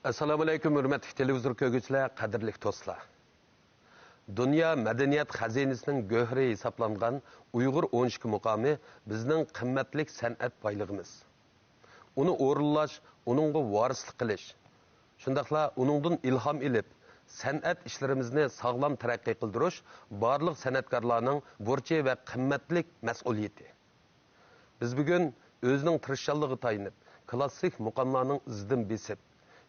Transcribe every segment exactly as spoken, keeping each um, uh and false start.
ئەسسالامۇئەلەيكۇم، ھۆرمەتلىك تېلېۋىزور كۆرگۈچىلەر، قەدىرلىك دوستلار! دۇنيا مەدەنىيەت خەزىنىسىنىڭ گۆھىرى ھېسابلانغان ئۇيغۇر ئون ئىككى مۇقامى بىزنىڭ قىممەتلىك سەنئەت بايلىقىمىز. ئۇنى ئورۇنلاش، ئۇنىڭغا ۋارىسلىق قىلىش، شۇنداقلا ئۇنىڭدىن ئىلھام ئېلىپ، سەنئەت ئىشلىرىمىزنى ساغلام تەرەققىي قىلدۇرۇش بارلىق سەنئەتكارلارنىڭ بۇرچى ۋە قىممەتلىك مەسئۇلىيىتى. بىز بۈگۈن ئۆزىنىڭ تىرىشچانلىقىغا تايىنىپ، كلاسسىك مۇقاملارنىڭ ئىزىدىن بېسىپ،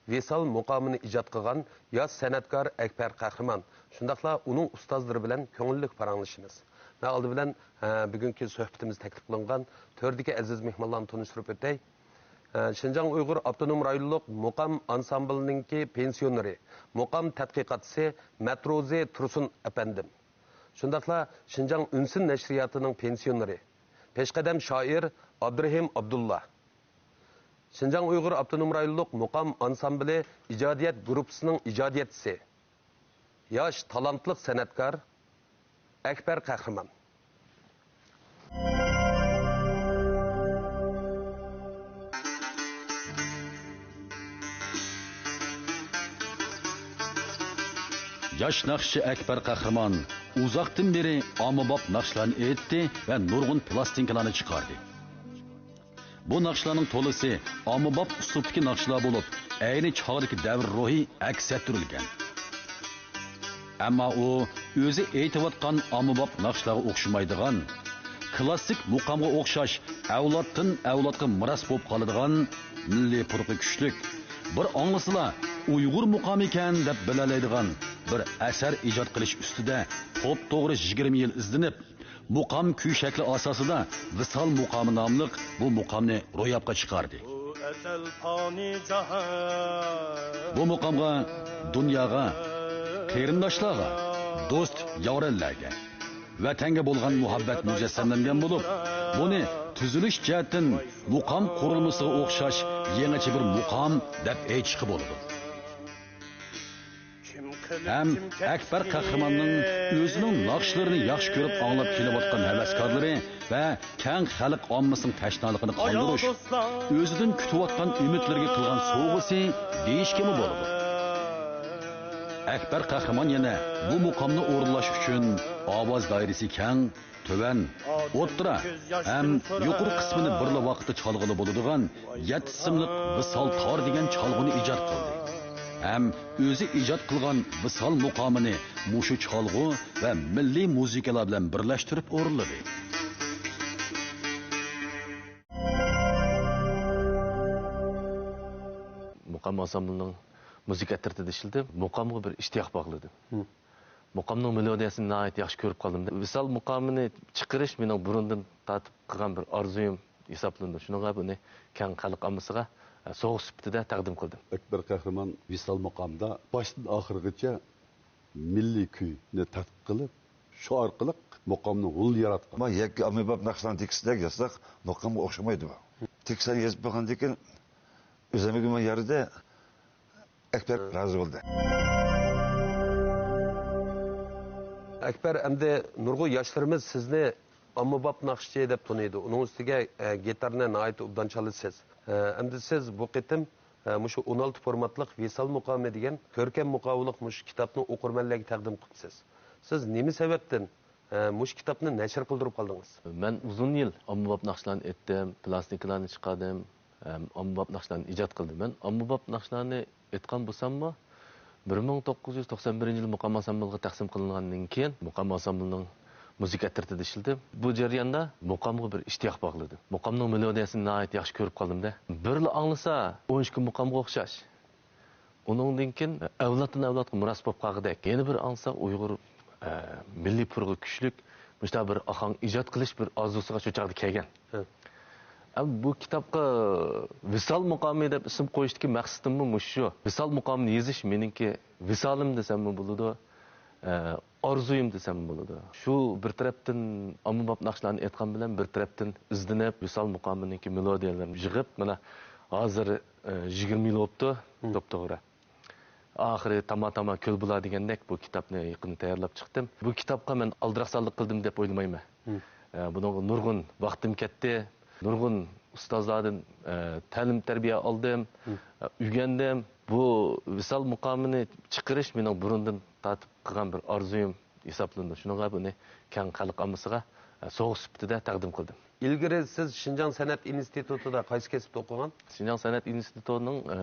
ۋىسال مۇقامىنى ئىجاد قىلغان ياش سەنئەتكار ئەكبەر قەھرىمان، شۇنداقلا ئۇنىڭ ئۇستازلىرى بىلەن كۆڭۈللۈك پاراڭلىشىمىز. مەن ئالدى بىلەن، ھە، بۈگۈنكى سۆھبىتىمىز تەكلىپ قىلىنغان تۆردىكى ئەزىز مېھمانلارنى تونۇشتۇرۇپ ئۆتەي. ھە، شىنجاڭ ئۇيغۇر ئاپتونوم رايونلۇق مۇقام ئانسامبىلىنىڭكى پېنسىيونېرى، مۇقام تەتقىقاتچىسى مەتروزى تۇرسۇن ئەپەندىم. شۇنداقلا شىنجاڭ ئۈنسىن نەشرىياتىنىڭ پېنسىيونېرى، پېشقەدەم شائىر ئابدۇرېھىم ئابدۇللا. شىنجاڭ ئۇيغۇر ئاپتونوم رايونلۇق مۇقام ئانسامبىلى ئىجادىيەت گۇرۇپپىسىنىڭ ئىجادىيەتچىسى، ياش تالانتلىق سەنئەتكار ئەكبەر قەھرىمان. ياش ناخشىچى ئەكبەر قەھرىمان ئۇزاقتىن بېرى ئاممىباب ناخشىلارنى ئېيتتى ۋە نۇرغۇن پىلاستىنكىلارنى چىقاردى. بۇ ناخشىلارنىڭ تولىسى ئاممىباب ئۇسلۇبتىكى ناخشىلار بولۇپ، ئەينى چاغدىكى دەۋر روھى ئەكس ئەتتۈرۈلگەن. ئەمما ئۇ ئۆزى ئېيتىۋاتقان ئاممىباب ناخشىلارغا ئوخشىمايدىغان، كلاسسىك مۇقامغا ئوخشاش ئەۋلادتىن ئەۋلادقا مىراس بولۇپ قالىدىغان، مىللىي پۇرىقى كۈچلۈك، بىر ئاڭلىسىلا ئۇيغۇر مۇقامى ئىكەن دەپ بىلەلەيدىغان بىر ئەسەر ئىجاد قىلىش ئۈستىدە توپتوغرا يىگىرمە يىل ئىزدىنىپ، مۇقام كۈي شەكلى ئاساسىدا ۋىسال مۇقامى ناملىق بۇ مۇقامنى روياپقا چىقاردى. بۇ ئەزەل پانىي جاھان. بۇ مۇقامغا دۇنياغا، قېرىنداشلارغا، دوست يارەنلەرگە، ۋەتەنگە بولغان مۇھەببەت مۇجەسسەملەنگەن بولۇپ، بۇنى تۈزۈلۈش جەھەتتىن مۇقام قۇرۇلمىسىغا ئوخشاش يېڭىچە بىر مۇقام دەپ ئېيتىشقا بولىدۇ. ھەم ئەكبەر قەھرىماننىڭ ئۆزىنىڭ ناخشىلىرىنى ياخشى كۆرۈپ ئاڭلاپ كېلىۋاتقان ھەۋەسكارلىرى ۋە كەڭ خەلق ئاممىسىنىڭ تەشنالىقىنى قاندۇرۇش، ئۆزىدىن كۈتۈۋاتقان ئۈمىدلىرىگە قىلغان سوۋغىسى دېيىشكىمۇ بولىدۇ. ئەكبەر قەھرىمان يەنە بۇ مۇقامنى ئورۇنلاش ئۈچۈن ئاۋاز دائىرىسى كەڭ، تۆۋەن، ئوتتۇرا ھەم يۇقىرى قىسمىنى بىرلا ۋاقىتتا چالغىلى بولىدىغان يەتتە سىملىق ۋىسال تار دېگەن چالغۇنى ئىجاد قىلدى. ھەم ئۆزى ئىجاد قىلغان ۋىسال مۇقامىنى مۇشۇ چالغۇ ۋە مىللىي مۇزىكىلار بىلەن بىرلەشتۈرۈپ ئورۇنلىدى. مۇقام ئانسامبىلىنىڭ مۇزىكا ئەترىتىدە ئىشلىدىم. مۇقامغا بىر ئىشتىياق باغلىدىم. مۇقامنىڭ مېلودىيەسىنى ناھايىتى ياخشى كۆرۈپ قالدىم. ۋىسال مۇقامىنى چىقىرىش مېنىڭ بۇرۇندىن تارتىپ قىلغان بىر ئارزۇيۇم ھېسابلىنىدۇ. شۇنىڭغا بۇنى كەڭ خەلق ئاممىسىغا، ئە، سوۋغا سۈپىتىدە تەقدىم قىلدىم. ئەكبەر قەھرىمان ۋىسال مۇقامدا باشتىن ئاخىرغىچە مىللىي كۈينى تەتقىق قىلىپ، شۇ ئارقىلىق مۇقامنى ھۇل ياراتقان. ئەمما يەككە ئاممىباب ناخشىلارنى تېكىستلەپ يازساق، مۇقامغا ئوخشىمايدۇ. تېكىستلەرنى يېزىپ بولغاندىن كېيىن، ئۆزۈمگىمۇ يارىدى. ئەكبەر رازى بولدى. ئەكبەر، ئەمدى نۇرغۇن ياشلىرىمىز سىزنى ئاممىباب ناخشىچى دەپ تونۇيدۇ. ئۇنىڭ ئۈستىگە، ئە، گىتارنى ناھايىتى ئوبدان چالىسىز. ئە، ئەمدى سىز بۇ قېتىم، ئە، مۇشۇ ئون ئالتە فورماتلىق ۋىسال مۇقامى دېگەن كۆركەم مۇقاۋىلىق مۇشۇ كىتابنى ئوقۇرمەنلەرگە تەقدىم قىپسىز. سىز نېمە سەۋەبتىن، ئە، مۇشۇ كىتابنى نەشر قىلدۇرۇپ قالدىڭىز؟ مەن ئۇزۇن يىل ئاممىباب ناخشىلارنى ئېيتتىم، پىلاستىنكىلارنى چىقاردىم. ئەم، ئاممىباب ناخشىلارنى ئىجاد قىلدىم. مەن ئاممىباب ناخشىلارنى ئېيتقان بولساممۇ، بىر مىڭ توققۇز يۈز توقسان بىرىنچى يىلى مۇقام ئانسامبىلغا تەقسىم قىلىنغاندىن كېيىن، مۇقام ئانسامبىلنىڭ مۇزىكا ئەترىتىدە ئىشلىدىم. بۇ جەرياندا مۇقامغا بىر ئىشتىياق باغلىدىم. مۇقامنىڭ مېلودىيەسىنى ناھايىتى ياخشى كۆرۈپ قالدىم-دە. بىرلا ئاڭلىسا، ئون ئىككى مۇقامغا ئوخشاش. ئۇنىڭدىن كېيىن ئەۋلادتىن ئەۋلادقا مىراس بولۇپ قالغۇدەك. يەنە بىر ئاڭسا ئۇيغۇر، ئە، مىللىي پۇرىقى كۈچلۈك مۇشۇنداق بىر ئاھاڭ ئىجاد قىلىش بىر ئارزۇسىغا شۇ چاغدا كەلگەن. ھە. ئەم، بۇ كىتابقا ۋىسال مۇقامى دەپ ئىسىم قويۇشتىكى مەقسىتىممۇ مۇشۇ شۇ. ۋىسال مۇقامىنى يېزىش مېنىڭكى ۋىسالىم دېسەممۇ بولىدۇ، ئە، ئارزۇيۇم دېسەممۇ بولىدۇ. شۇ بىر تەرەپتىن ئاممىباب ناخشىلارنى ئېيتقان بىلەن بىر تەرەپتىن ئىزدىنىپ، ۋىسال مۇقامىنىڭكى مېلودىيەلىرىنى يىغىپ، مانا ھازىر، ئە، يىگىرمە يىل بوپتۇ، مم. دوپتوغرا. ئاخىرى تاما-تاما كۆل بۇلار دېگەندەك بۇ كىتابنى يېقىندا تەييارلاپ چىقتىم. بۇ كىتابقا مەن ئالدىراقسانلىق قىلدىم دەپ ئويلىمايمەن. مم. ئە، بۇنىڭغا نۇرغۇن ۋاقتىم كەتتى، نۇرغۇن ئۇستازلاردىن، ئە، تەلىم-تەربىيە ئالدىم، ئە، ئۆگەندىم. بۇ ۋىسال مۇقامىنى چىقىرىش مېنىڭ بۇرۇندىن تارتىپ قىلغان بىر ئارزۇيۇم ھېسابلىنىدۇ. شۇنىڭغا بۇنى كەڭ خەلق ئاممىسىغا، ئە، سوۋغا سۈپىتىدە تەقدىم قىلدىم. ئىلگىرى سىز شىنجاڭ سەنئەت ئىنستىتۇتىدا قايسى كەسىپتە ئوقۇغان؟ شىنجاڭ سەنئەت ئىنستىتۇتىنىڭ، ئە،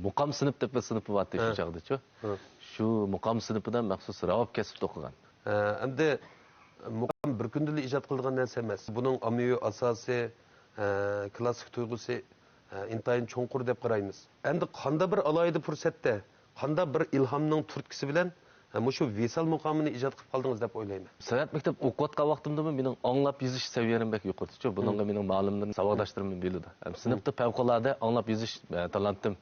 مۇقام سىنىپ دەپ بىر سىنىپى بارتى شۇ چاغدىچۇ. شۇ مۇقام سىنىپىدا مەخسۇس راۋاب كەسىپتە ئوقۇغان. ئە، ئەمدى مۇقام بىر كۈندىلا ئىجاد قىلىدىغان نەرسە ئەمەس. بۇنىڭ ئاممىۋى ئاساسى، ئە، كلاسسىك تۇيغۇسى، ئە، ئىنتايىن چوڭقۇر دەپ قارايمىز. ئەمدى قاندا بىر ئالاھىدە پۇرسەتتە، قاندا بىر ئىلھامنىڭ تۈرتكىسى بىلەن، ئە، مۇشۇ ۋىسال مۇقامىنى ئىجاد قىلىپ قالدىڭىز دەپ ئويلايمەن. سەنئەت مەكتەپ ئوقۇۋاتقان ۋاقتىمدىمۇ مېنىڭ ئاڭلاپ يېزىش سەۋىيەم بەك يۇقىرىچۇ. بۇنىڭغا مېنىڭ مۇئەللىملىرىم، ساۋاقداشلىرىم بىلىدۇ. ھەم سىنىپتا پەۋقۇلئاددە ئاڭلاپ يېزىش، ئە، تالانتىم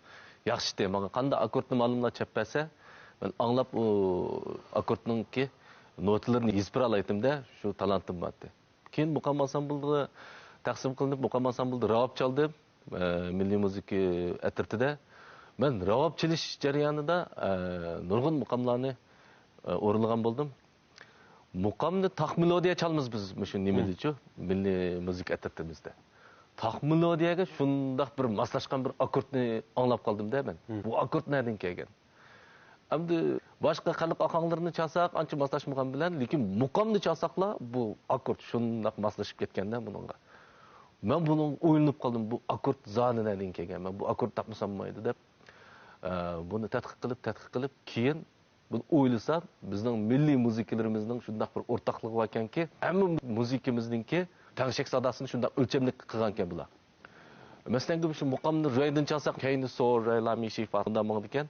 ياخشىتى. ماڭا قاندا ئاككوردنى مۇئەللىملار چەپ بەرسە، مەن ئاڭلاپ ئۇ ئاككوردنىڭكى نوتىلىرىنى يېزىپ بېرەلەيتتىم-دە، شۇ تالانتىم بارتى. كېيىن مۇقام ئانسامبىلغا تەقسىم قىلىنىپ، مۇقام ئانسامبىلدا راۋاب چالدىم، ئە، مىللىي مۇزىكا ئەترىتىدە. مەن راۋاب چېلىش جەريانىدا، ئە، نۇرغۇن مۇقاملارنى، ئە، ئورۇنلىغان بولدۇم. مۇقامنى تاق مېلودىيە چالىمىز بىز مۇشۇ نېمىدىچۇ، مىللىي مۇزىكا ئەترىتىمىزدە. تاق مېلودىيەگە شۇنداق بىر ماسلاشقان بىر ئاككوردنى ئاڭلاپ قالدىم-دە مەن. بۇ ئاككورد نەدىن كەلگەن؟ ئەمدى باشقا خەلق ئاھاڭلىرىنى چالساق ئانچە ماسلاشمىغان بىلەن، لېكىن مۇقامنى چالساقلا بۇ ئاككورد شۇنداق ماسلىشىپ كەتكەندە بۇنىڭغا. مەن بۇنىڭغا ئويلىنىپ قالدىم، بۇ ئاككورد زادى نەدىن كەلگەن؟ مەن بۇ ئاككورد تاپمىسام بولمايدۇ دەپ، ئە، بۇنى تەتقىق قىلىپ، تەتقىق قىلىپ، كېيىن بۇنى ئويلىسام، بىزنىڭ مىللىي مۇزىكىلىرىمىزنىڭ شۇنداق بىر ئورتاقلىقى باركەنكى، ھەممە مۇزىكىمىزنىڭكى تەڭشەك ساداسىنى شۇنداق ئۆلچەملىك قىلغانكەن بۇلار. مەسىلەن، شۇ مۇقامنى رېدىن چالساق، كەينى سول، رې، لا، مى، شى، فا، مۇنداق ماڭىدىكەن.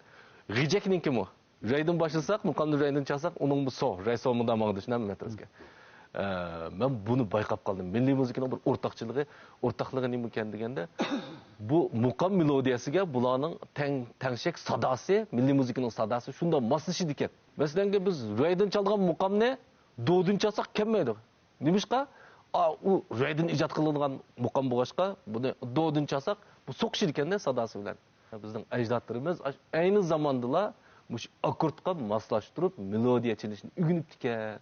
غىجەكنىڭكىمۇ رېدىن باشلىساق، مۇقامنى رېدىن چالساق، ئۇنىڭمۇ سول، رې، سول مۇنداق ماڭىدۇ، شۇنداقمۇ مەترەسكە. ئە، مەن بۇنى بايقاپ قالدىم. مىللىي مۇزىكىنىڭ بىر ئورتاقچىلىقى، ئورتاقلىقى نېمىكەن دېگەندە، بۇ مۇقام مېلودىيەسىگە بۇلارنىڭ تەڭ-، تەڭشەك ساداسى، مىللىي مۇزىكىنىڭ ساداسى شۇنداق ماسلىشىدىكەن. مەسىلەنكى، بىز رېدىن چالغان مۇقامنى دودىن چالساق كەلمەيدۇ. نېمىشقا؟ ئا، ئۇ رېدىن ئىجاد قىلىنغان مۇقام بولغاچقا، بۇنى دودىن چالساق، بۇ سوقۇشىدىكەندە ساداسى بىلەن. بىزنىڭ ئەجدادلىرىمىز ئاش-، ئەينى زاماندىلا مۇشۇ ئاككوردقا ماسلاشتۇرۇپ مېلودىيە چېلىشنى ئۆگىنىپتىكەن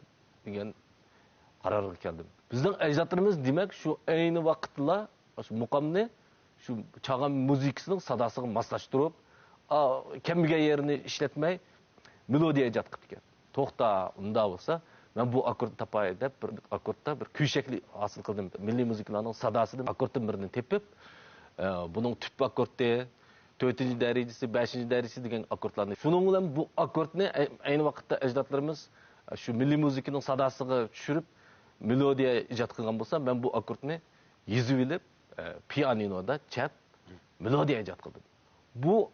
دېگەن قارارغا كەلدىم. بىزنىڭ ئەجدادلىرىمىز، دېمەك، شۇ ئەينى ۋاقىتتىلا شۇ مۇقامنى شۇ چالغان مۇزىكىسىنىڭ ساداسىغا ماسلاشتۇرۇپ، ئا، كەممىگەن يېرىنى ئىشلەتمەي، مېلودىيە ئىجاد قىپتىكەن. توختا، ئۇنداق بولسا، مەن بۇ ئاككوردنى تاپاي دەپ، بىر ئاككوردتا بىر كۈي شەكلى ھاسىل قىلدىم. مىللىي مۇزىكىلارنىڭ ساداسىدىن ئاككوردتىن بىرنى تېپىپ، ئە، بۇنىڭ تۈپ ئاككوردى، تۆتىنچى دەرىجىسى، بەشىنچى دەرىجىسى دېگەن ئاككوردلارنى. شۇنىڭ بىلەن بۇ ئاككوردنى ئەي-، ئەينى ۋاقىتتا ئەجدادلىرىمىز، ئە، شۇ مىللىي مۇزىكىنىڭ ساداسىغا چۈشۈرۈپ، مېلودىيە ئىجاد قىلغان بولسا، مەن بۇ ئاككوردنى يېزىۋېلىپ، ئە، پىئانىنودا چەپ مېلودىيە ئىجاد قىلدىم. بۇ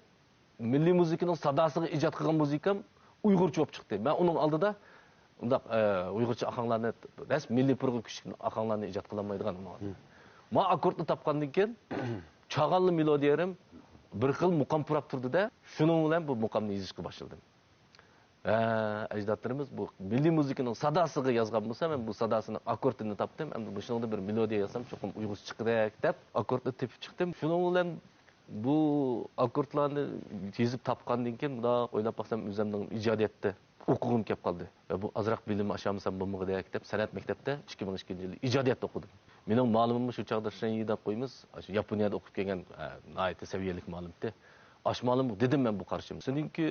مىللىي مۇزىكىنىڭ ساداسىغا ئىجاد قىلغان مۇزىكام ئۇيغۇرچە بولۇپ چىقتى. مەن ئۇنىڭ ئالدىدا ئۇنداق، ئە، ئۇيغۇرچە ئاھاڭلارنى، رەسمىي مىللىي پۇرغا كۈچلۈك ئاھاڭلارنى ئىجاد قىلالمايدىغان ئۇنىڭ ئالدىدا. ما ئاككوردنى تاپقاندىن كېيىن چالغانلا مېلودىيەلىرىم بىر خىل مۇقام پۇراپ تۇردى-دە، شۇنىڭ بىلەن بۇ مۇقامنى يېزىشقا باشلىدىم. ھە، ئەجدادلىرىمىز بۇ مىللىي مۇزىكىنىڭ ساداسىغا يازغان بولسا، مەن بۇ ساداسىنىڭ ئاككوردىنى تاپتىم، ئەمدى مۇشۇنىڭدا بىر مېلودىيە يازسام، چوقۇم ئۇيغۇرچە چىقىدەك دەپ، ئاككوردنى تېپىپ چىقتىم. شۇنىڭ بىلەن بۇ ئاككوردلارنى يېزىپ تاپقاندىن كېيىن، مۇنداق ئويلاپ باقسام، ئۆزۈمنىڭ ئىجادىيەتتە ئوقۇغۇم كەپ قالدى. ۋە بۇ ئازراق بىلىم ئاشامىسام بولمىغۇدەك دەپ، سەنئەت مەكتەپتە ئىككى مىڭ ئىككىنچى يىلى ئىجادىيەتتە ئوقۇدۇم. مېنىڭ مۇئەللىمىممۇ شۇ چاغدا شېن يى دەپ قويىمىز، ئاشۇ ياپونىيەدە ئوقۇپ كەلگەن، ئە، ناھايىتى سەۋىيەلىك مۇئەللىمتى. ئاشۇ مۇئەللىم دېدىم مەن بۇ قارىشىمنى. سېنىڭكى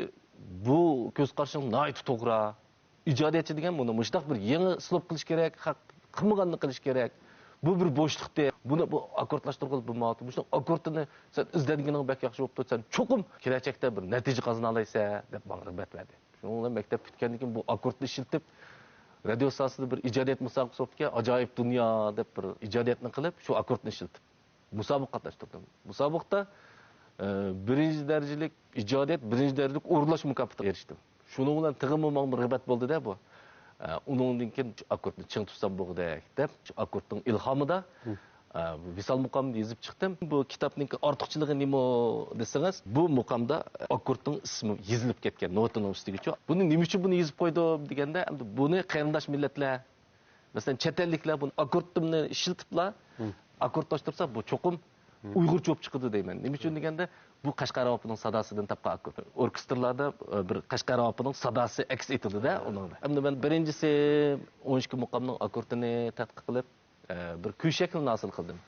بۇ كۆز قارىشىڭ ناھايىتى توغرا. ئىجادىيەتچى دېگەن بۇنى مۇشۇنداق بىر يېڭى ئۇسلۇب قىلىش كېرەك، خەق قىلمىغاننى قىلىش كېرەك. بۇ بىر بوشلۇقتى. بۇنى بۇ ئاككوردلاشتۇرغىلى بولمايۋاتىدۇ. مۇشۇنداق ئاككوردنى سەن ئىزدەنگىنىڭ بەك ياخشى بوپتۇ. سەن چوقۇم كېلەچەكتە بىر نەتىجە قازىنالايسەن دەپ ماڭا رىغبەت بەردى. شۇنىڭ بىلەن مەكتەپ پۈتكەندىن كېيىن بۇ ئاككوردنى ئىشلىتىپ، رادىيو ئىستانسىسىدا بىر ئىجادىيەت مۇسابىقىسى بوپتىكەن، ئاجايىپ دۇنيا دەپ بىر ئىجادىيەتنى قىلىپ، شۇ ئاككوردنى ئىشلىتىپ. مۇسابىقە قاتناشتۇردۇم. مۇسابىقىدە، ئە، بىرىنچى دەرىجىلىك ئىجادىيەت، بىرىنچى دەرىجىلىك ئورۇنلاش مۇكاپاتىغا ئېرىشتىم. شۇنىڭ بىلەن تېخىمۇ ماڭا رىغبەت بولدى-دە بۇ. ئە، ئۇنىڭدىن كېيىن شۇ ئاككوردنى چىڭ تۇتسام بولغۇدەك دەپ، شۇ ئاككوردنىڭ ئىلھامىدا، ئە، ۋىسال مۇقامىنى يېزىپ چىقتىم. بۇ كىتابنىڭكى ئارتۇقچىلىقى نېمە دېسىڭىز، بۇ مۇقامدا ئاككوردنىڭ ئىسمى يېزىلىپ كەتكەن نوتىنىڭ ئۈستىگىچۇ. بۇنى نېمە ئۈچۈن بۇنى يېزىپ قويدۇم دېگەندە، ئەمدى بۇنى قېرىنداش مىللەتلەر، مەسىلەن، چەت ئەللىكلەر بۇنى ئاككوردنى ئىشلىتىپلا ئاككوردلاشتۇرسا، بۇ چوقۇم ئۇيغۇرچە بولۇپ چىقىدۇ دەيمەن. نېمە ئۈچۈن دېگەندە، بۇ قەشقەر راۋابىنىڭ ساداسىدىن تاپقان ئاككورد. ئوركېستىرلاردا، ئە، بىر قەشقەر راۋابىنىڭ ساداسى ئەكس ئېتىلدى-دە ئۇنىڭدا. ئەمدى مەن بىرىنچىسى ئون ئىككى مۇقامنىڭ ئاككوردىنى تەتقىق قىلىپ، ئە، بىر كۈي شەكلىنى ھاسىل قىلدىم.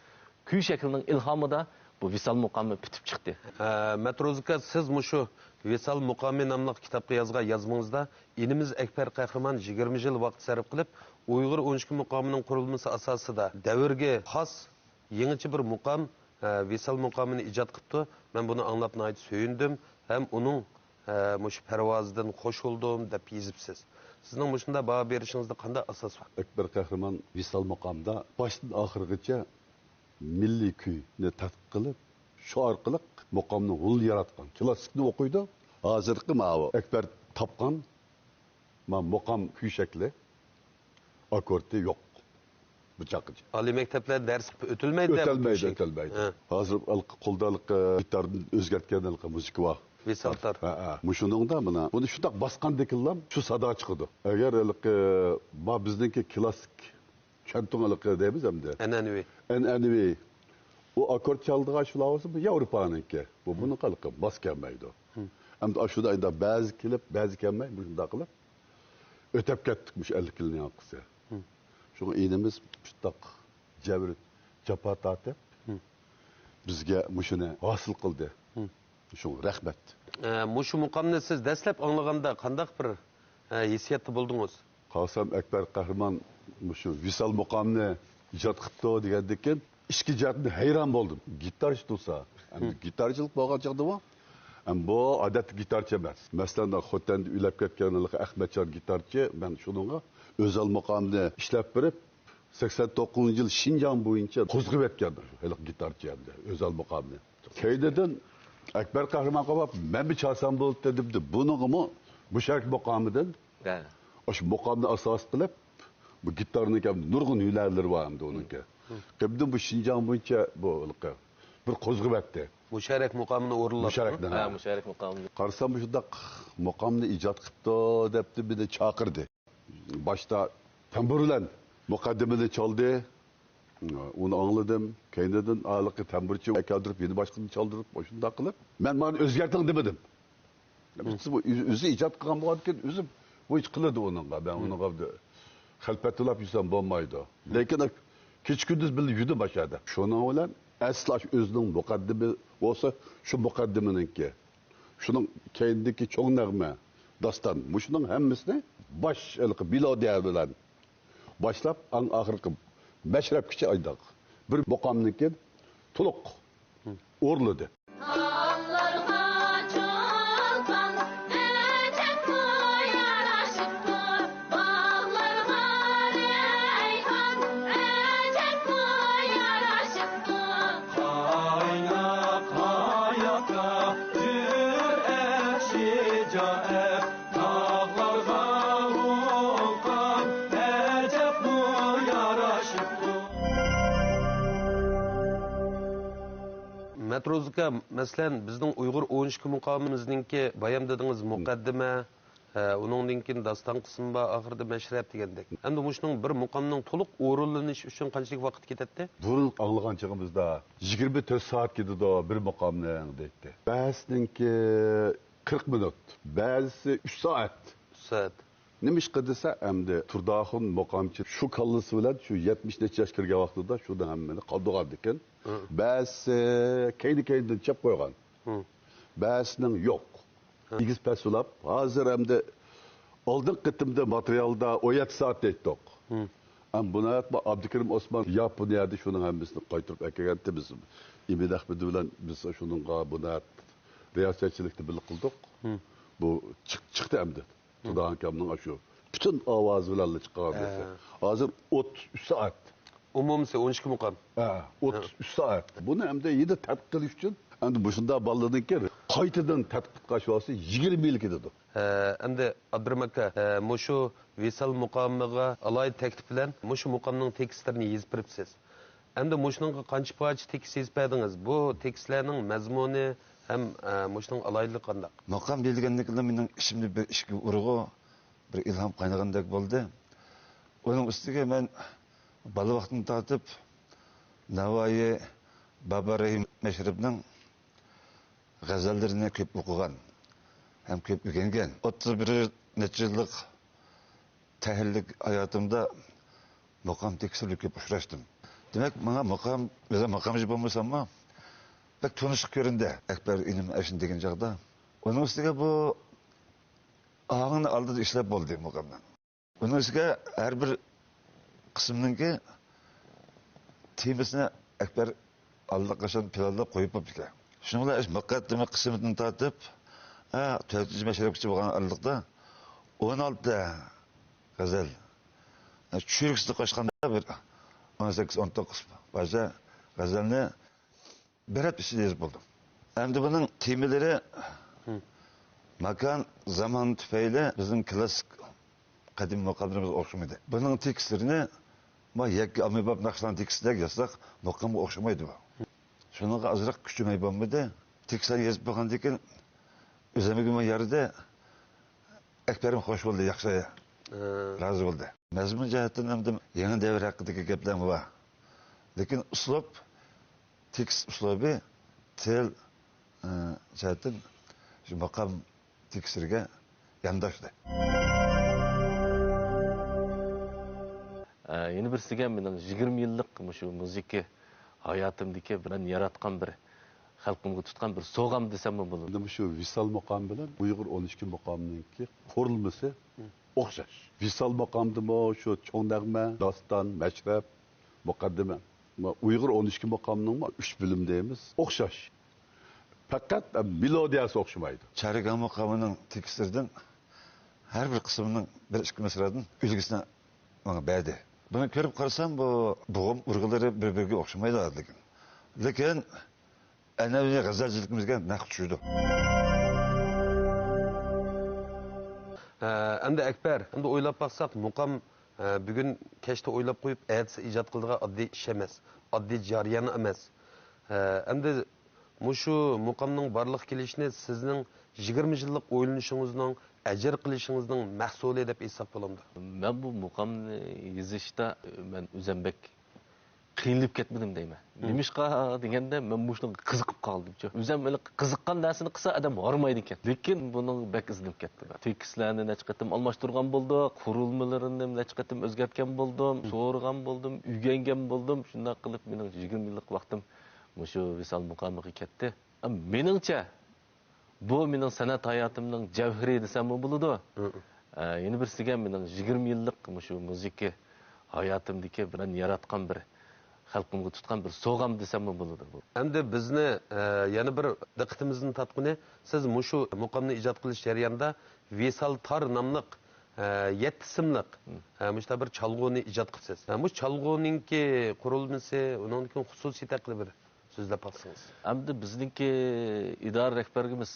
كۈي شەكلىنىڭ ئىلھامىدا بۇ ۋىسال مۇقامى پۈتۈپ چىقتى. ئە، مەتروزكا، سىز مۇشۇ ۋىسال مۇقامى ناملىق كىتابقا يازغان يازمىڭىزدا ئىنىمىز ئەكبەر قەھرىمان يىگىرمە يىل ۋاقىت سەرپ قىلىپ، ئۇيغۇر ئون ئىككى مۇقامىنىڭ قۇرۇلمىسى ئاساسىدا دەۋرگە خاس يېڭىچە بىر مۇقام، ئە، ۋىسال مۇقامىنى ئىجاد قىپتۇ. مەن بۇنى ئاڭلاپ ناھايىتى سۆيۈندۈم ھەم ئۇنىڭ، ئە، مۇشۇ پەرۋازىدىن خوش بولدۇم دەپ يېزىپسىز. سىزنىڭ مۇشۇنداق باھا بېرىشىڭىزدە قانداق ئاساس بار؟ ئەكبەر قەھرىمان ۋىسال مۇقامدا باشتىن ئاخىرغىچە مىللىي كۈينى تەتقىق قىلىپ، شۇ ئارقىلىق مۇقامنى ھۇل ياراتقان. كلاسسىكنى ئوقۇيدۇ. ھازىرقى ماۋۇ ئەكبەر تاپقان ما مۇقام كۈي شەكلى، ئاككوردى يوق. بۇ چاغقىچە. ئالىي مەكتەپلەردە دەرس ئۆتۈلمەيدۇ دەپ ئۆتەلمەيدۇ، ئوخشايدۇ. ئۆتەلمەيدۇ. ھە. ھازىر ھېلىقى قولدا ھېلىقى گىتاردىن ئۆزگەرتكەن ھېلىقى مۇزىكا بار. ۋىسال تار. ھە، ھە. مۇشۇنىڭدا مانا، بۇنى شۇنداق باسقاندىكىنلا شۇ سادا چىقىدۇ. ئەگەر ھېلىقى، ما بىزنىڭكى كلاسسىك چۈەنتۇڭ ھېلىقى دەيمىز ئەمدى. ئەنئەنىۋى. ئەنئەنىۋى. ئۇ ئاككورد چالىدىغان شۇلار بولسا، بۇ ياۋروپانىڭكى. بۇ بۇنىڭغا ھېلىقى ماس كەلمەيدۇ. ھىم. ئەمدى ئاشۇدا ئەمدى بەزى كېلىپ، بەزى كەلمەي، مۇشۇنداق قىلىپ ئۆتەپ كەتتۇق مۇشۇ ئەللىك يىلنىڭ ئارقىسى. ھىم. شۇڭا ئىنىمىز شۇنداق جەبر، جاپا تارتىپ، ھىم. بىزگە مۇشۇنى ھاسىل قىلدى. ھىم. شۇڭا رەھمەت. ئە، مۇشۇ مۇقامنى سىز دەسلەپ ئاڭلىغاندا قانداق بىر، ئە، ھېسسىياتتا بولدىڭىز؟ قاسىم ئەكبەر قەھرىمان مۇشۇ ۋىسال مۇقامنى ئىجاد قىپتۇ دېگەندىن كېيىن، ئىچكى جەھەتتىن ھەيران بولدۇم. گىتارچى تۇرسا، ئەمدى ھىم. گىتارچىلىق بولغان چاغدىمۇ، ئەمدى بۇ ئادەتتىكى گىتارچى ئەمەس. مەسىلەن، خوتەندە ئۆلۈپ كەتكەن ئەخمەتجان گىتارچى، مەن شۇنىڭغا ئۆزەل مۇقامنى ئىشلەپ بېرىپ، سەكسەن توققۇزىنچى يىل شىنجاڭ بويىچە قوزغىۋەتكەن ھېلىقى گىتارچى ئەمدى ئۆزەل مۇقامنى. كەينىدىن ئەكبەر قەھرىمانغا بېرىپ، مەن بىر چالسام بولاتتى دېدى. بۇنىڭغىمۇ مۇشەررەپ مۇقامىدىن، ھە. ئاشۇ مۇقامنى ئاساس قىلىپ، بۇ گىتارنىڭكى نۇرغۇن ھۈنەرلىرى بار ئەمدى ئۇنىڭكى. ھىم. قېيىندىن بۇ شىنجاڭ بويىچە بۇ ھېلىقى بىر قوزغىۋەتتى. مۇشەررەپ مۇقامىنى ئورۇنلاتتى. مۇشەررەپنى، ھە، ھە. مۇشەررەپ مۇقامىنى. قارىسام، مۇشۇنداق مۇقامنى ئىجاد قىپتۇ دەپتۇ، مېنى چاقىردى. باشتا تەمبۇر بىلەن مۇقەددىمىنى چالدى. ئۇنى ئاڭلىدىم. كەينىدىن ھېلىقى تەمبۇرچى ئەكەلدۈرۈپ، يەنە باشقىنى چالدۇرۇپ، ئاشۇنداق قىلىپ، مەن مانا ئۆزگەرتىڭ دېمىدىم. بىز بۇ ئۆز-، ئۆزى ئىجاد قىلغان بولغاندىكىن، ئۆزى بۇ ئىش قىلىدۇ ئۇنىڭغا. مەن ئۇنىڭغا خەلپەتتىلاپ يۈرسەم بولمايدۇ. لېكىن كېچە-كۈندۈز بىللە يۈردۈم ئاشۇ يەردە. شۇنىڭ بىلەن ئەسلى ئاشۇ ئۆزىنىڭ مۇقەددىمە بولسا، شۇ مۇقەددىمىنىڭكى، شۇنىڭ كەينىدىكى چوڭ نەغمە، داستان، مۇشۇنىڭ ھەممىسىنى باش ھېلىقى مېلودىيە بىلەن باشلاپ، ئەڭ ئاخىرقى مەشرەپكىچە ئايداق بىر مۇقامنىڭكى تولۇق ئورۇنلىدى. تاغلارغا چولپان ئەجەبمۇ يارىشىپتۇ، باغلارغا رەيھان ئەجەبمۇ يارىشىپتۇ. قايناق ھاياتقا جۈرئەت، شىجائەت، تاغلارغا ۋۇلقان ئەجەبمۇ يارىشىپتۇ. مەتروزكا، مەسىلەن، بىزنىڭ ئۇيغۇر ئون ئىككى مۇقامىمىزنىڭكى بايام دېدىڭىز، مۇقەددىمە، ھە، ئۇنىڭدىن كېيىن داستان قىسمى بار، ئاخىرىدا مەشرەپ دېگەندەك. ئەمدى مۇشۇنىڭ بىر مۇقامنىڭ تولۇق ئورۇنلىنىشى ئۈچۈن قانچىلىك ۋاقىت كېتەتتى؟ بۇرۇن ئاڭلىغان چېغىمىزدا يىگىرمە تۆت سائەت كېتىدۇ بىر مۇقامنىڭ دەيتتى. بەزىسىنىڭكى قىرىق مىنۇت، بەزىسى ئۈچ سائەت. ئۈچ سائەت. نېمىشقا دېسە، ئەمدى تۇردى ئاخۇن مۇقامچى شۇ كاللىسى بىلەن شۇ يەتمىش نەچچە ياش كىرگەن ۋاقتىدا شۇنى ھەممىنى قالدۇرغاندىكىن، ھە. بەزىسى كەينى-كەينىدىن چەپ قويغان. ھە. بەزىسىنىڭ يوق. ھە. ئېگىز پەس بولاپ، ھازىر ئەمدى ئالدىنقى قېتىمدا ماتېرىيالدا ئون يەتتە سائەت دەيتتۇق. ھە. ئەم بۇنى ئابدۇكېرىم ئوسمان ياپونىيەدە شۇنىڭ ھەممىسىنى قايتۇرۇپ ئەكەلگەنتى بىز. ئىمىن ئەخمىدى بىلەن بىز شۇنىڭغا بۇنى رىياسەتچىلىكنى بىللە قىلدۇق. ھە. بۇ چىق-، چىقتى ئەمدى. تۇردى ئاكامنىڭ ئاشۇ پۈتۈن ئاۋازى بىلەن چىققان نەرسە. ھە. ھازىر ئوتتۇز ئۈچ سائەت. ئومۇمىسى ئون ئىككى مۇقام. ھە، ئوتتۇز ئۈچ سائەت. بۇنى ئەمدى يەنە تەتقىق قىلىش ئۈچۈن، ئەمدى مۇشۇنداق بالىلىرنىڭكى قايتىدىن تەتقىق قىلىش ۋاقتى يىگىرمە يىل كېتىدۇ. ھە، ئەمدى ئابدۇرېھىم ئاكا، ھە، مۇشۇ ۋىسال مۇقامىغا ئالاھىدە تەكلىپ بىلەن مۇشۇ مۇقامنىڭ تېكىستلىرىنى يېزىپ بېرىپسىز. ئەمدى مۇشۇنىڭغا قانچە پارچە تېكىست يېزىپ بەردىڭىز؟ بۇ تېكىستلەرنىڭ مەزمۇنى ھەم، ئە، مۇشۇنىڭ ئالاھىدىلىكى قانداق؟ مۇقام دېيىلگەندىكىنلا مېنىڭ ئىچىمدە بىر ئىچكى ئۇرغۇ، بىر ئىلھام قاينىغاندەك بولدى. ئۇنىڭ ئۈستىگە مەن بالا ۋاقتىمدىن تارتىپ ناۋايى، بابا رەھىم، مەشرەپنىڭ غەزەللىرىنى كۆپ ئوقۇغان ھەم كۆپ ئۆگەنگەن. ئوتتۇز بىر نەچچە يىللىق تەھرىرلىك ھاياتىمدا مۇقام تېكىستلىرىگە كۆپ ئۇچراشتىم. دېمەك، ماڭا مۇقام، ئۆزۈم مۇقامچى بولمىساممۇ، بەك تونۇشلۇق كۆرۈندى ئەكبەر ئىنىم ئەشۇنى دېگەن چاغدا. ئۇنىڭ ئۈستىگە بۇ ئاڭنى ئالدىدا ئىشلەپ بولدى مۇقامنىڭ. ئۇنىڭ ئۈستىگە ھەر بىر قىسىمنىڭكى تېمىسىنى ئەكبەر ئاللىقاچان پىلانلاپ قويۇپ بوپتىكەن. شۇنىڭ بىلەن مۇقەددىمە قىسمىدىن تارتىپ، ھە، تۆتىنچى مەشرەپكىچە بولغان ئارىلىقتا ئون ئالتە غەزەل، چۈشۈرۈكسىنى قوشقاندا بىر ئون سەككىز، ئون توققۇز پارچە غەزەلنى بىر ھەپتە ئىچىدە يېزىپ بولدۇم. ئەمدى بۇنىڭ تېمىلىرى، ماكان، زامان تۈپەيلى بىزنىڭ كلاسسىك قەدىمىي مۇقاملىرىمىزغا ئوخشىمىدى. بۇنىڭ تېكىستلىرىنى ما يەككە ئاممىباب ناخشىلارنىڭ تېكىستىدەك يازساق، مۇقامغا ئوخشىمايدۇ بۇ. شۇنىڭغا ئازراق كۈچىمەي بولمىدى. تېكىستلارنى يېزىپ بولغاندىن كېيىن ئۆزۈمگىمۇ يارىدى. ئەكبەرمۇ خوش بولدى، ياخشى، ھە، رازى بولدى. مەزمۇن جەھەتتىن ئەمدى يېڭى دەۋر ھەققىدىكى گەپلەرمۇ بار. لېكىن ئۇسلۇب، تېكىست ئۇسلۇبى، تىل، ئى، جەھەتتىن شۇ مۇقام تېكىستلىرىگە يانداشتى. ئە، يەنە بىرسىگە مېنىڭ يىگىرمە يىللىق مۇشۇ مۇزىكا ھاياتىمدىكى مەن ياراتقان بىر، خەلقىمگە تۇتقان بىر سوۋغام دېسەممۇ بولىدۇ. ئەمدى مۇشۇ ۋىسال مۇقامى بىلەن ئۇيغۇر ئون ئىككى مۇقامىنىڭكى قۇرۇلمىسى ئوخشاش. ۋىسال مۇقامدىمۇ شۇ چوڭ نەغمە، داستان، مەشرەپ، مۇقەددىمە. ئۇيغۇر ئون ئىككى مۇقامنىڭمۇ ئۈچ بۆلۈم دەيمىز. ئوخشاش. پەقەت مېلودىيەسى ئوخشىمايدۇ. چارىگاڭ مۇقامىنىڭ تېكىستلىرىدىن ھەر بىر قىسمىنىڭ بىر ئىككى مىسرادىن ئۈلگىسىنى ماڭا بەردى. بۇنى كۆرۈپ قارىسام، بۇ بوغۇم ئۇرغۇلىرى بىر-بىرىگە ئوخشىمايدۇ لېكىن. لېكىن ئەنئەنىۋى غەزەلچىلىكىمىزگە نەق چۈشىدۇ. ھە، ئەمدى ئەكبەر، ئەمدى ئويلاپ باقساق، مۇقام، ھە، بۈگۈن كەچتە ئويلاپ قويۇپ، ئەتىسى ئىجاد قىلىدىغان ئاددىي ئىش ئەمەس، ئاددىي جەريان ئەمەس. ھە، ئەمدى مۇشۇ مۇقامنىڭ بارلىققا كېلىشىنى سىزنىڭ يىگىرمە يىللىق ئويلىنىشىڭىزنىڭ، ئەجىر قىلىشىڭىزنىڭ مەھسۇلى دەپ ئېيتساق بولامدۇ؟ مەن بۇ مۇقامنى يېزىشتا، مەن ئۆزۈم بەك قىينىلىپ كەتمىدىم دەيمەن. مم. نېمىشقا دېگەندە، مەن مۇشۇنىڭغا قىزىقىپ قالدىمچۇ. ئۆزۈم ھېلىقى قىزىققان نەرسىنى قىلسا، ئادەم ھارمايدىكەن. لېكىن بۇنىڭغا بەك ئىزدىنىپ كەتتىم. تېكىستلەرنى نەچچە قېتىم ئالماشتۇرغان بولدۇق، قۇرۇلمىلىرىنى نەچچە قېتىم ئۆزگەرتكەن بولدۇم، مم، سورىغان بولدۇم، ئۆگەنگەن بولدۇم. شۇنداق قىلىپ، مېنىڭ يىگىرمە يىللىق ۋاقتىم مۇشۇ ۋىسال مۇقامىغا كەتتى. مېنىڭچە، بۇ مېنىڭ سەنئەت ھاياتىمنىڭ جەۋھىرى دېسەممۇ بولىدۇ. ھە. ئە، يەنە بىرسىگە مېنىڭ يىگىرمە يىللىق مۇشۇ مۇزىكا ھاياتىمدىكى مەن ياراتقان بىر، خەلقىمگە تۇتقان بىر سوۋغام دېسەممۇ بولىدۇ بۇ. ئەمدى بىزنى، ئە، يەنە بىر دىققىتىمىزنى تارتقىنى، سىز مۇشۇ مۇقامنى ئىجاد قىلىش جەريانىدا ۋىسال تار ناملىق، ئە، يەتتە سىملىق، مم، ئە، مۇشۇنداق بىر چالغۇنى ئىجاد قىپسىز. ئە، مۇشۇ چالغۇنىڭكى قۇرۇلمىسى، ئۇنىڭدىكى خۇسۇسىيىتى ھەققىدە بىر سۆزلەپ باقسىڭىز. ئەمدى بىزنىڭكى ئىدارە رەھبىرىمىز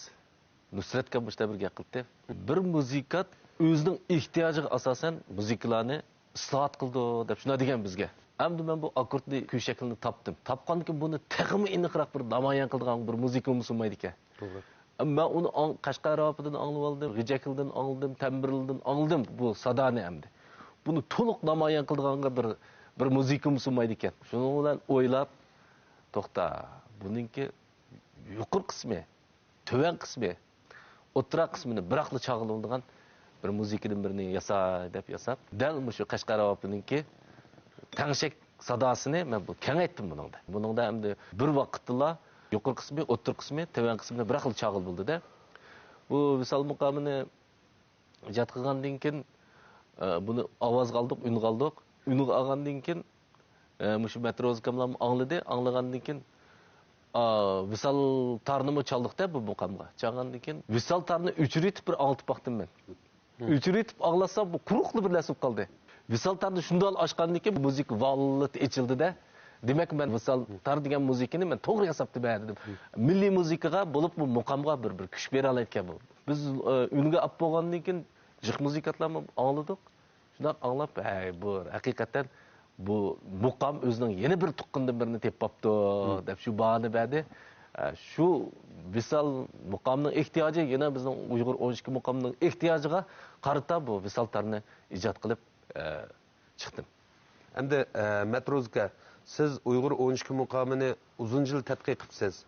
نۇسرەت ئاكام مۇشۇنداق بىر گەپ قىلدى. بىر مۇزىكانت ئۆزىنىڭ ئېھتىياجىغا ئاساسەن مۇزىكىلارنى ئىسلاھات قىلىدۇ دەپ شۇنداق دېگەن بىزگە. ئەمدى مەن بۇ ئاككوردنى، كۈي شەكلىنى تاپتىم. تاپقاندىن كېيىن بۇنى تېخىمۇ ئېنىقراق بىر نامايان قىلىدىغان بىر مۇزىكا بولمىسا بولمايدىكەن. توغرا. مەن ئۇنى ئاڭ-، قەشقەر راپىدىن ئاڭلىۋالدىم، غىجەكلىدىن ئاڭلىدىم، تەمبىرلىدىن ئاڭلىدىم بۇ سادانى ئەمدى. بۇنى تولۇق نامايان قىلىدىغانغا بىر، بىر مۇزىكا بولمىسا بولمايدىكەن. شۇنىڭ بىلەن ئويلاپ، توختا، بۇنىڭكى يۇقىرى قىسمى، تۆۋەن قىسمى، ئوتتۇرا قىسمىنى بىراقلا چالغىلى بولىدىغان بىر مۇزىكىدىن بىرنى ياساي دەپ ياساپ، دەل مۇشۇ قەشقەر راپىنىڭكى تەڭشەك ساداسىنى مەن بۇ كېڭەيتتىم بۇنىڭدا. بۇنىڭدا ئەمدى بىر ۋاقىتتىلا يۇقىرى قىسمى، ئوتتۇرا قىسمى، تۆۋەن قىسمىنى بىراقلا چالغىلى بولدى-دە. بۇ ۋىسال مۇقامىنى ئىجاد قىلغاندىن كېيىن، ئە، بۇنى ئاۋازغا ئالدۇق، ئۈنگە ئالدۇق. ئۈنگە ئالغاندىن كېيىن، ئە، مۇشۇ مەتروز ئاكاملارمۇ ئاڭلىدى. ئاڭلىغاندىن كېيىن، ئا، ۋىسال تارنىمۇ چالدۇق-دە بۇ مۇقامغا. چالغاندىن كېيىن، ۋىسال تارنى ئۆچۈرۈۋېتىپ بىر ئاڭلىتىپ باقتىم مەن. مم. ئۆچۈرۈۋېتىپ ئاڭلاتسام، بۇ قۇرۇقلا بىر نەرسە بولۇپ قالدى. ۋىسال تارنى شۇنداق ئاچقاندىن كېيىن، مۇزىكا ۋاللىتى ئېچىلدى-دە. دېمەك، مەن ۋىسال تار دېگەن مۇزىكىنى مەن توغرا ياساپتىمەن، دېدىم. مم. مىللىي مۇزىكىغا، بولۇپمۇ مۇقامغا بىر، بىر كۈچ بېرەلەيدىكەن بۇ. بىز، ئە، ئۈنگە ئاپ بولغاندىن كېيىن، جىق مۇزىكانتلارمۇ ئاڭلىدۇق. شۇنداق ئاڭلاپ، ھەي، بۇ ھەقىقەتەن بۇ مۇقام ئۆزىنىڭ يەنە بىر تۇغقىنىدىن بىرىنى تېپىپ باپتۇ، مم، دەپ شۇ باھانى بەردى. ئە، شۇ ۋىسال مۇقامنىڭ ئېھتىياجى يەنە بىزنىڭ ئۇيغۇر ئون ئىككى مۇقامنىڭ ئېھتىياجىغا قارىتا بۇ ۋىسال تارنى ئىجاد قىلىپ، ئە، چىقتىم. ئەمدى، ئە، مەتروز ئاكا، سىز ئۇيغۇر ئون ئىككى مۇقامىنى ئۇزۇن يىل تەتقىق قىپسىز،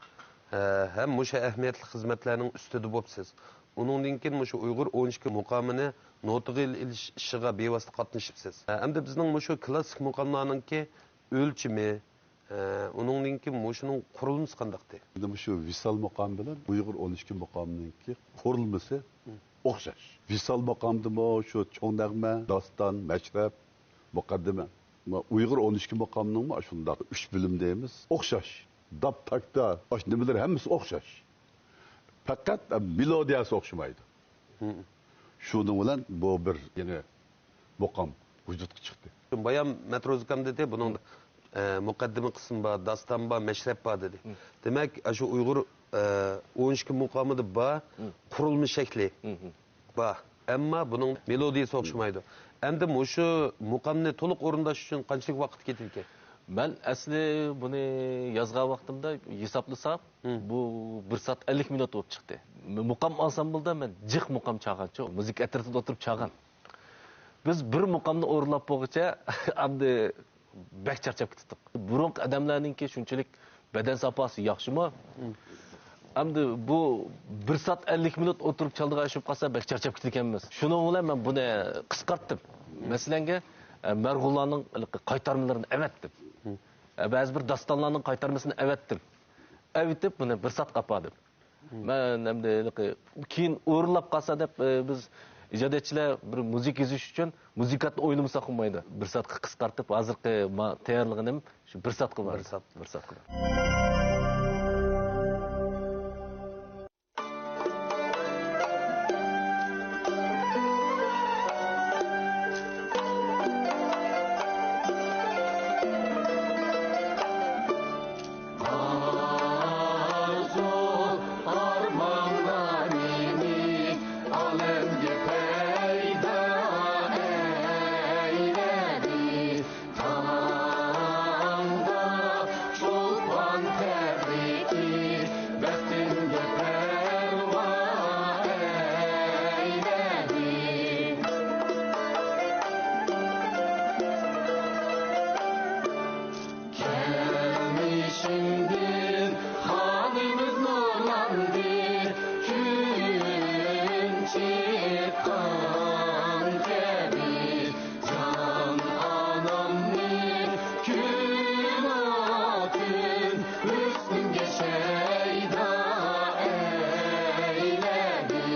ئە، ھەم مۇشۇ ئەھمىيەتلىك خىزمەتلەرنىڭ ئۈستىدە بوپسىز. ئۇنىڭدىن كېيىن مۇشۇ ئۇيغۇر ئون ئىككى مۇقامىنى نوتىغا ئېلىش ئىشىغا بىۋاسىتە قاتنىشىپسىز. ئە، ئەمدى بىزنىڭ مۇشۇ كلاسسىك مۇقاملارنىڭكى ئۆلچىمى، ئە، ئۇنىڭدىن كېيىن مۇشۇنىڭ قۇرۇلمىسى قانداقتى؟ ئەمدى مۇشۇ ۋىسال مۇقامى بىلەن ئۇيغۇر ئون ئىككى مۇقامىنىڭكى قۇرۇلمىسى ئوخشاش. ۋىسال مۇقامىدىمۇ شۇ چوڭ نەغمە، داستان، مەشرەپ، مۇقەددىمە. ئۇيغۇر ئون ئىككى مۇقامىنىڭمۇ شۇنداق ئۈچ بۆلۈم دەيمىز. ئوخشاش. داپ، تاكتا، ئاشۇ نېمىلەر ھەممىسى ئوخشاش. پەقەت مېلودىيەسى ئوخشىمايدۇ. شۇنىڭ بىلەن بۇ بىر يېڭى مۇقام ۋۇجۇدقا چىقتى. بايام مەتروزىكام دېدى، بۇنىڭ، ئە، مۇقەددىمە قىسمى بار، داستان بار، مەشرەپ بار دېدى. دېمەك، ئاشۇ ئۇيغۇر، ئە، ئون ئىككى مۇقامىدا بار قۇرۇلما شەكلى بار. ئەمما بۇنىڭ مېلودىيىسى ئوخشىمايدۇ. ئەمدى مۇشۇ مۇقامنى تولۇق ئورۇنداش ئۈچۈن قانچىلىك ۋاقىت كېتىدىكەن؟ مەن ئەسلى بۇنى يازغان ۋاقتىمدا ھېسابلىسام، بۇ بىر سائەت ئەللىك مىنۇت بولۇپ چىقتى. مۇقام ئانسامبىلدا مەن جىق مۇقام چالغانچۇ، مۇزىكا ئەترىتىدە ئولتۇرۇپ چالغان. بىز بىر مۇقامنى ئورۇنلاپ بولغۇچە ئەمدى بەك چارچاپ كېتىپتۇق. بۇرۇنقى ئادەملەرنىڭكى شۇنچىلىك بەدەن ساپاسى ياخشىمۇ؟ ئەمدى بۇ بىر سائەت ئەللىك مىنۇت ئولتۇرۇپ چالىدىغان ئىش بولۇپ قالسا، بەك چارچاپ كېتىدىكەنمىز. شۇنىڭ بىلەن مەن بۇنى قىسقارتتىم. مەسىلەنگە، ئە، مەرغۇلاننىڭ ھېلىقى قايتارمىلىرىنى ئەۋەتتىم. ئە، بەزى بىر داستانلارنىڭ قايتارمىسىنى ئەۋەتتىم. ئەۋېتىپ، بۇنى بىر سائەتكە ئاپاردىم. مەن ئەمدى ھېلىقى كېيىن ئورۇنلاپ قالسا دەپ، ئە، بىز ئىجادىيەتچىلەر بىر مۇزىكا يېزىش ئۈچۈن مۇزىكانتنى ئويلىمىساق بولمايدۇ. بىر سائەتكە قىسقارتىپ، ھازىرقى ما-، تەييارلىغىنىم شۇ بىر سائەتكە بار. بىر سائەت. بىر سائەتكە بار. ئارزۇ ئارمانلىرىنى ئالەمگە پەيدا ئەيلىدى. تاڭدا چولپان تەبرىكى بەختىمگە پەرۋا ئەيلىدى. كەلمىشىڭدىن خانىمىز نۇرلاندى، كۈن چىققان كەبى. جان ئانامنى كۈن ئوتۇن ھۆسنۈڭگە شەيدا ئەيلىدى.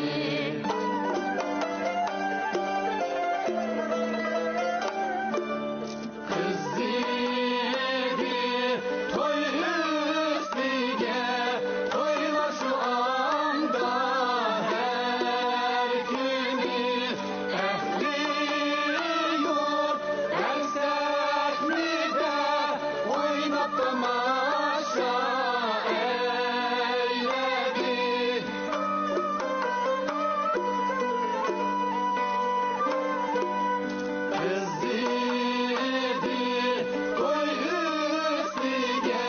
قىزىدى توي ئۈستىگە، تويلار شۇ ئاندا ھەر كۈنى. ئەھلى يۇرت ھەر سەھنىدە ئويناپ تاماشا ئەيلىدى. قىزىدى توي ئۈستىگە،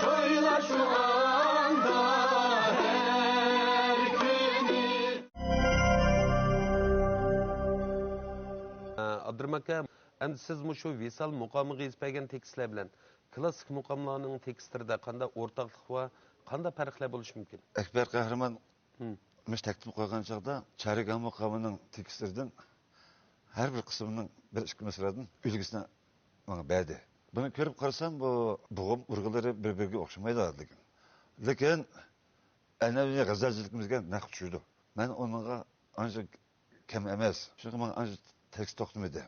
تويلار شۇ ئاندا ھەر كۈنى. ئابدۇرېھىم ئاكا، ئەمدى سىز مۇشۇ ۋىسال مۇقامىغا يېزىپ بەرگەن تېكىستلەر بىلەن كلاسسىك مۇقاملارنىڭ تېكىستلىرىدا قانداق ئورتاقلىق ۋە قانداق پەرقلەر بولۇشى مۇمكىن؟ ئەكبەر قەھرىمان مۇشۇ تەكلىپنى قويغان چاغدا، چارىگاڭ مۇقامىنىڭ تېكىستلىرىدىن ھەر بىر قىسمىنىڭ بىر ئىككى مىسرادىن ئۈلگىسىنى ماڭا بەردى. بۇنى كۆرۈپ قارىسام، بۇ بوغۇم ئۇرغۇلىرى بىر-بىرىگە ئوخشىمايدۇ لېكىن. لېكىن ئەنئەنىۋى غەزەلچىلىكىمىزگە نەق چۈشىدۇ. مەن ئۇنىڭغا ئانچە كەم ئەمەس. شۇڭا ماڭا ئانچە تەكلىپ توختىمىدى.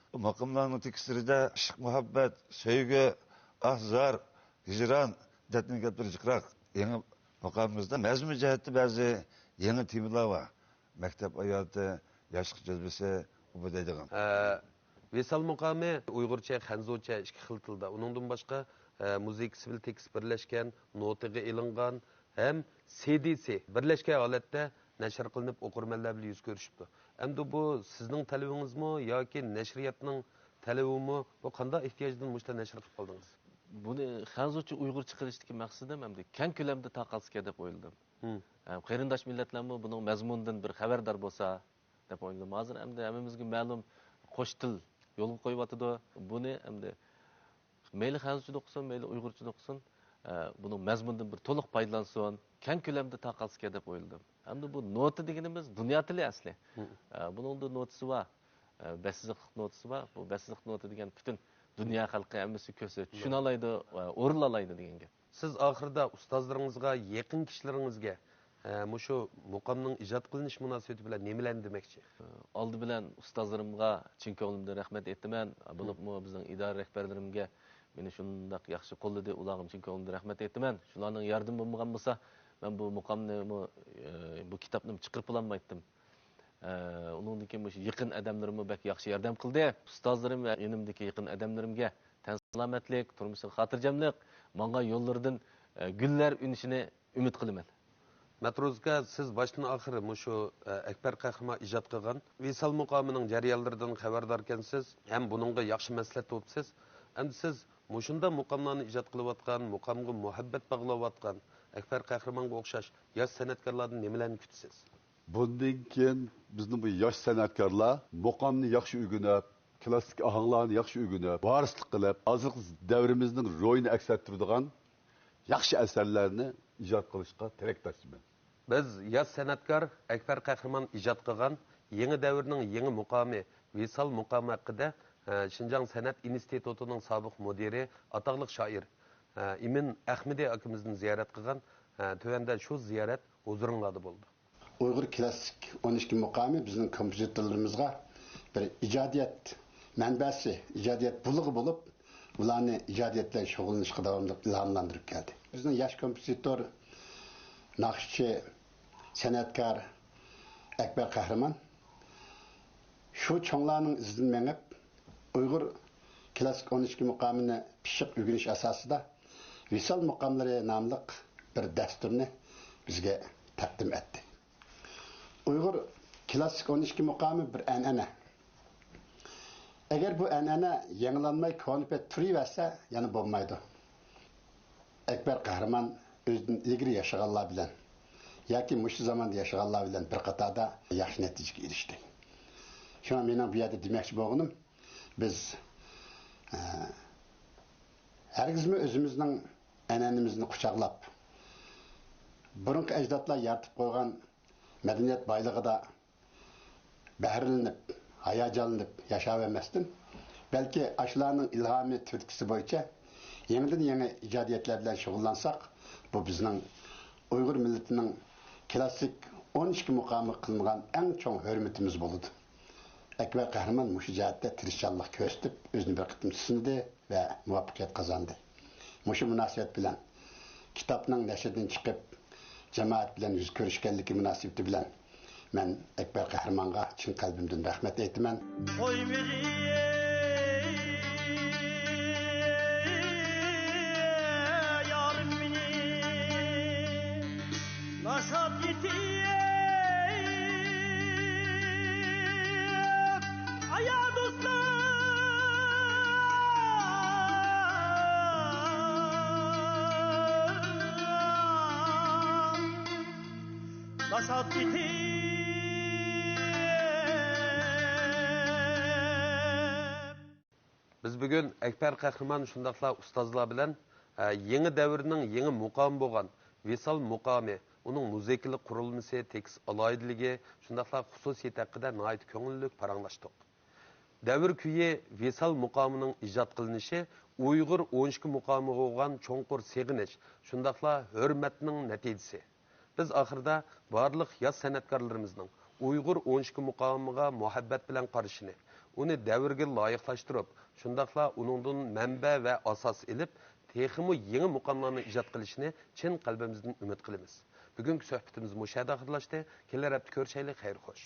ماقاملارنىڭ تېكىستلىرىدە ئىشق-مۇھەببەت، سۆيگۈ، ئاھ-زار، ھىجران، دەردنىڭ گەپلىرى جىقراق. يېڭى ماقامىمىزدا مەزمۇن جەھەتتە بەزى يېڭى تېمىلار بار. مەكتەپ ھاياتى، ياشلىق جەزبىسى، ئۇ-بۇ دەيدىغان. ئە، ۋىسال مۇقامى ئۇيغۇرچە، خەنزۇچە ئىككى خىل تىلدا. ئۇنىڭدىن باشقا، ئە، مۇزىكىسى بىلەن تېكىست بىرلەشكەن، نوتىغا ئېلىنغان ھەم سىدىسى بىرلەشكەن ھالەتتە نەشر قىلىنىپ، ئوقۇرمەنلەر بىلەن يۈز كۆرۈشۈپتۇ. ئەمدى بۇ سىزنىڭ تەلىپىڭىزمۇ ياكى نەشرىياتنىڭ تەلىپىمۇ؟ بۇ قانداق ئېھتىياجدىن مۇشۇنداق نەشر قىلىپ قالدىڭىز؟ بۇنى خەنزۇچە ئۇيغۇرچە قىلىشتىكى مەقسىتىم ئەمدى كەڭ كۆلەمدە تارقالسىكەن دەپ ئويلىدىم. ھەم قېرىنداش مىللەتلەرمۇ بۇنىڭ مەزمۇنىدىن بىر خەۋەردار بولسا دەپ ئويلىدىم. ھازىر ئەمدى ھەممىمىزگە مەلۇم، قوش تىل يولغا قويۇۋاتىدۇ. بۇنى ئەمدى مەيلى خەنزۇچىدا ئوقۇسۇن، مەيلى ئۇيغۇرچىدا ئوقۇسۇن، ئە، بۇنىڭ مەزمۇنىدىن بىر تولۇق پايدىلانسۇن، كەڭ كۆلەمدە تارقالسىكەن دەپ ئويلىدىم. ھەمدە بۇ نوتا دېگىنىمىز دۇنيا تىلى ئەسلى. ئە، بۇنىڭدا نوتىسى بار، ئە، بەش سىزىقلىق نوتىسى بار. بۇ بەش سىزىق نوتا دېگەن پۈتۈن دۇنيا خەلقى ھەممىسى كۆرسە، چۈشىنەلەيدۇ، ئورۇنلالايدۇ دېگەن گەپ. سىز ئاخىرىدا ئۇستازلىرىڭىزغا، يېقىن كىشىلىرىڭىزگە، ئە، مۇشۇ مۇقامنىڭ ئىجاد قىلىنىش مۇناسىۋىتى بىلەن نېمىلەرنى دېمەكچى؟ ئالدى بىلەن ئۇستازلىرىمغا چىن كۆڭلۈمدىن رەھمەت ئېيتىمەن. بولۇپمۇ بىزنىڭ ئىدارە رەھبەرلىرىمگە، مېنى شۇنداق ياخشى قوللىدى، ئۇلارغىمۇ چىن كۆڭلۈمدىن رەھمەت ئېيتىمەن. شۇلارنىڭ ياردىمى بولمىغان بولسا، مەن بۇ مۇقامنىمۇ، ئە، بۇ كىتابنىمۇ چىقىرىپ بولالمايتتىم. ئە، ئۇنىڭدىن كېيىن مۇشۇ يېقىن ئادەملىرىممۇ بەك ياخشى ياردەم قىلدى. ئۇستازلىرىم ۋە يېنىمدىكى يېقىن ئادەملىرىمگە تەن سالامەتلىك، تۇرمۇشىغا خاتىرجەملىك، ماڭغان يوللىرىدىن، ئە، گۈللەر ئۈنۈشىنى ئۈمىد قىلىمەن. مەتروز ئاكا، سىز باشتىن ئاخىر مۇشۇ، ئە، ئەكبەر قەھرىمان ئىجاد قىلغان ۋىسال مۇقامىنىڭ جەريانلىرىدىن خەۋەرداركەنسىز ھەم بۇنىڭغا ياخشى مەسلىھەت بوپسىز. ئەمدى سىز مۇشۇنداق مۇقاملارنى ئىجاد قىلىۋاتقان، مۇقامغا مۇھەببەت باغلاۋاتقان ئەكبەر قەھرىمانغا ئوخشاش ياش سەنئەتكارلاردىن نېمىلەرنى كۈتىسىز؟ بۇندىن كېيىن بىزنىڭ بۇ ياش سەنئەتكارلار مۇقامنى ياخشى ئۆگىنىپ، كىلاسسىك ئاھاڭلارنى ياخشى ئۆگىنىپ، ۋارىسلىق قىلىپ، ھازىرقى دەۋرىمىزنىڭ روھىنى ئەكس ئەتتۈرىدىغان ياخشى ئەسەرلەرنى ئىجاد قىلىشقا تىلەكداشمەن. بىز ياش سەنئەتكار ئەكبەر قەھرىمان ئىجاد قىلغان يېڭى دەۋرنىڭ يېڭى مۇقامى، ۋىسال مۇقامى ھەققىدە، ئە، شىنجاڭ سەنئەت ئىنستىتۇتىنىڭ سابىق مۇدىرى، ئاتاقلىق شائىر، ئە، ئىمىن ئەخمىدى ئاكىمىزدىن زىيارەت قىلغان، ئە، تۆۋەندە شۇ زىيارەت ھۇزۇرۇڭلاردا بولىدۇ. ئۇيغۇر كىلاسسىك ئون ئىككى مۇقامى بىزنىڭ كومپوزىتورلىرىمىزغا بىر ئىجادىيەت مەنبەسى، ئىجادىيەت بۇلىقى بولۇپ، ئۇلارنى ئىجادىيەت بىلەن شۇغۇللىنىشقا داۋاملىق ئىلھاملاندۇرۇپ كەلدى. بىزنىڭ ياش كومپوزىتور، ناخشىچى، سەنئەتكار ئەكبەر قەھرىمان شۇ چوڭلارنىڭ ئىزىدىن مېڭىپ، ئۇيغۇر كىلاسسىك ئون ئىككى مۇقامىنى پىششىق ئۆگىنىش ئاساسىدا ۋىسال مۇقاملىرى ناملىق بىر دەستۇرنى بىزگە تەقدىم ئەتتى. ئۇيغۇر كىلاسسىك ئون ئىككى مۇقامى بىر ئەنئەنە. ئەگەر بۇ ئەنئەنە يېڭىلانماي كونا پېتى تۇرۇۋەرسە، يەنە بولمايدۇ. ئەكبەر قەھرىمان ئۆزىدىن ئىلگىرى ياشىغانلار بىلەن ياكى مۇشۇ زاماندا ياشىغانلار بىلەن بىر قاتاردا ياخشى نەتىجىگە ئېرىشتى. شۇڭا مېنىڭ بۇ يەردە دېمەكچى بولغىنىم، بىز، ئە، ھەرگىزمۇ ئۆزىمىزنىڭ ئەنئەنىمىزنى قۇچاقلاپ، بۇرۇنقى ئەجدادلار يارىتىپ قويغان مەدەنىيەت بايلىقىدا بەھرىلىنىپ، ھاياجانلىنىپ ياشاۋەرمەستىن، بەلكى ئاشۇلارنىڭ ئىلھامى تۈرتكىسى بويىچە يېڭىدىن يېڭى ئىجادىيەتلەر بىلەن شۇغۇللانساق، بۇ بىزنىڭ ئۇيغۇر مىللىتىنىڭ كىلاسسىك ئون ئىككى مۇقامىغا قىلىنغان ئەڭ چوڭ ھۆرمىتىمىز بولىدۇ. ئەكبەر قەھرىمان مۇشۇ جەھەتتە تىرىشچانلىق كۆرسىتىپ، ئۆزىنى بىر قېتىم سىنىدى ۋە مۇۋەپپەقىيەت قازاندى. مۇشۇ مۇناسىۋەت بىلەن كىتابنىڭ نەشردىن چىقىپ، جامائەت بىلەن يۈز كۆرۈشكەنلىكى مۇناسىۋىتى بىلەن مەن ئەكبەر قەھرىمانغا چىن قەلبىمدىن رەھمەت ئېيتىمەن. قوي بېغى يارىم مېنى ناشات يېتىپ، ئايا دوستلار، ناشات يېتىپ. بىز بۈگۈن ئەكبەر قەھرىمان شۇنداقلا ئۇستازلار بىلەن، ئە، يېڭى دەۋرنىڭ يېڭى مۇقامى بولغان ۋىسال مۇقامى، ئۇنىڭ مۇزىكىلىق قۇرۇلمىسى، تېكىست ئالاھىدىلىكى، شۇنداقلا خۇسۇسىيىتى ھەققىدە ناھايىتى كۆڭۈللۈك پاراڭلاشتۇق. دەۋر كۈيى ۋىسال مۇقامىنىڭ ئىجاد قىلىنىشى ئۇيغۇر ئون ئىككى مۇقامىغا بولغان چوڭقۇر سېغىنىش، شۇنداقلا ھۆرمەتنىڭ نەتىجىسى. بىز ئاخىرىدا بارلىق ياش سەنئەتكارلىرىمىزنىڭ ئۇيغۇر ئون ئىككى مۇقامىغا مۇھەببەت بىلەن قارىشىنى، ئۇنى دەۋرگە لايىقلاشتۇرۇپ، شۇنداقلا ئۇنىڭدىن مەنبە ۋە ئاساس ئېلىپ، تېخىمۇ يېڭى مۇقاملارنى ئىجاد قىلىشىنى چىن قەلبىمىزدىن ئۈمىد قىلىمىز. بۈگۈنكى سۆھبىتىمىز مۇشۇ يەردە ئاخىرلاشتى. كېلەر ھەپتە كۆرۈشەيلى. خەير خوش.